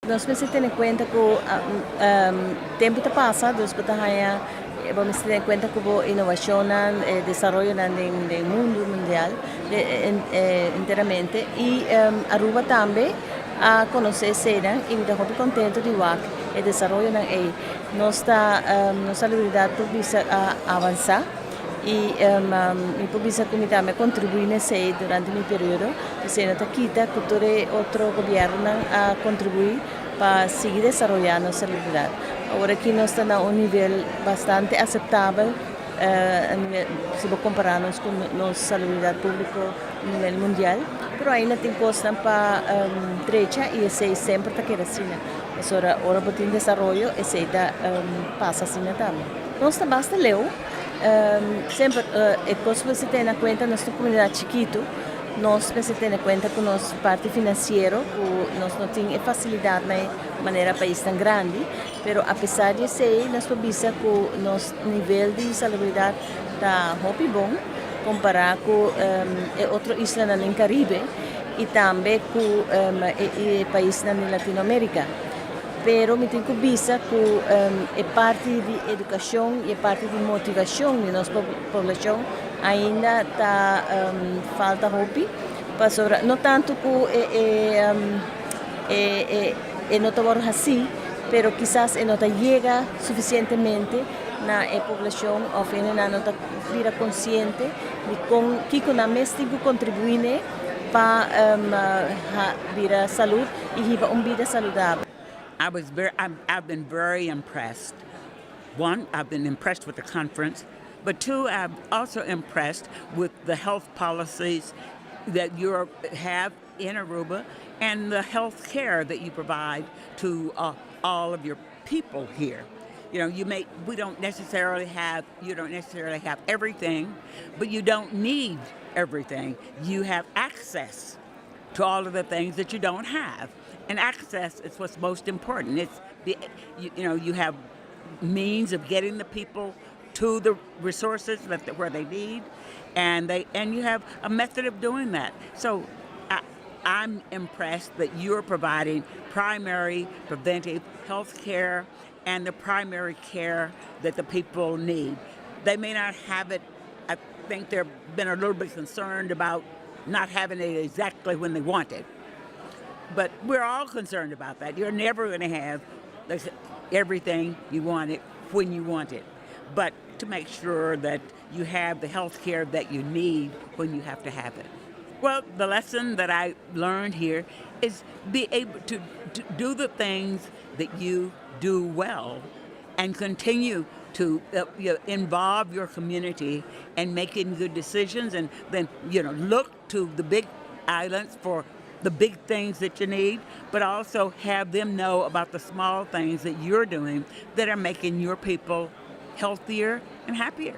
Nos mester tene kuenta ku tempu ta pasa, dus bo ta haña bo mester tene kuenta ku bo inovashonnan, e desaroyonan den mundu mundial enteramente i Aruba tambe a konosé eseinan i mi ta hopi kontentu di wak e desaroyonan ei. Nos ta nos salubridat por bisa a avansá i mi por bisa ku mi tambe a kontribuí na esei durante mi periodo. Esei no ta kita ku tur e otro gobièrnunan a kontribuí pa sigui desaroyá nos salubridat. Awor aki nos ta na un nivel bastante aseptabel si bo kompará nos ku nos salubridat públiko nivel mundial, pero ainda tin kosnan pa drecha i esei semper ta keda asina. Pasobra ora bo tin desaroyo esei ta pasa asina tambe. Nos ta basta leu, semper e kos ku mester tene na kuenta nos ta un komunidat chikitu, nos mester tene kuenta ku nos parti finansiero ku nos no tin e fasilidatnan manera paisnan grandi, pero apesar di esei nos por bisa ku nos nivel di salubridat ta hopi bon kompará ku e otro islanan den Karibe i tambe ku e paisnan di Latinoamérika. Pero mi tin ku bisa ku e parti di edukashon i e parti di motivashon di nos poblashon ainda ta falta hopi pasobra no tantu ku e no ta wòrdu hasí pero kisas e no ta yega sufisientemente na e poblashon òf hendenan no ta bira konsiente di kon kiko nan mes tin ku kontribuí n'e pa bira salud i hiba un bida saludabel. I was very, I've been very impressed. One, I've been impressed with the conference, but two, I'm also impressed with the health policies that you have in Aruba and the health care that you provide to all of your people here. You know, you may we don't necessarily have you don't necessarily have everything, but you don't need everything. You have access to all of the things that you don't have. And access is what's most important. It's the, you, you know, you have means of getting the people to the resources that where they need, and you have a method of doing that. So I'm impressed that you're providing primary preventive health care and the primary care that the people need. They may not have it. I think they've been a little bit concerned about not having it exactly when they want it. But we're all concerned about that. You're never going to have everything you want it when you want it. But to make sure that you have the health care that you need when you have to have it. Well, the lesson that I learned here is be able to do the things that you do well and continue to involve your community in making good decisions and then look to the big islands for the big things that you need, but also have them know about the small things that you're doing that are making your people healthier and happier.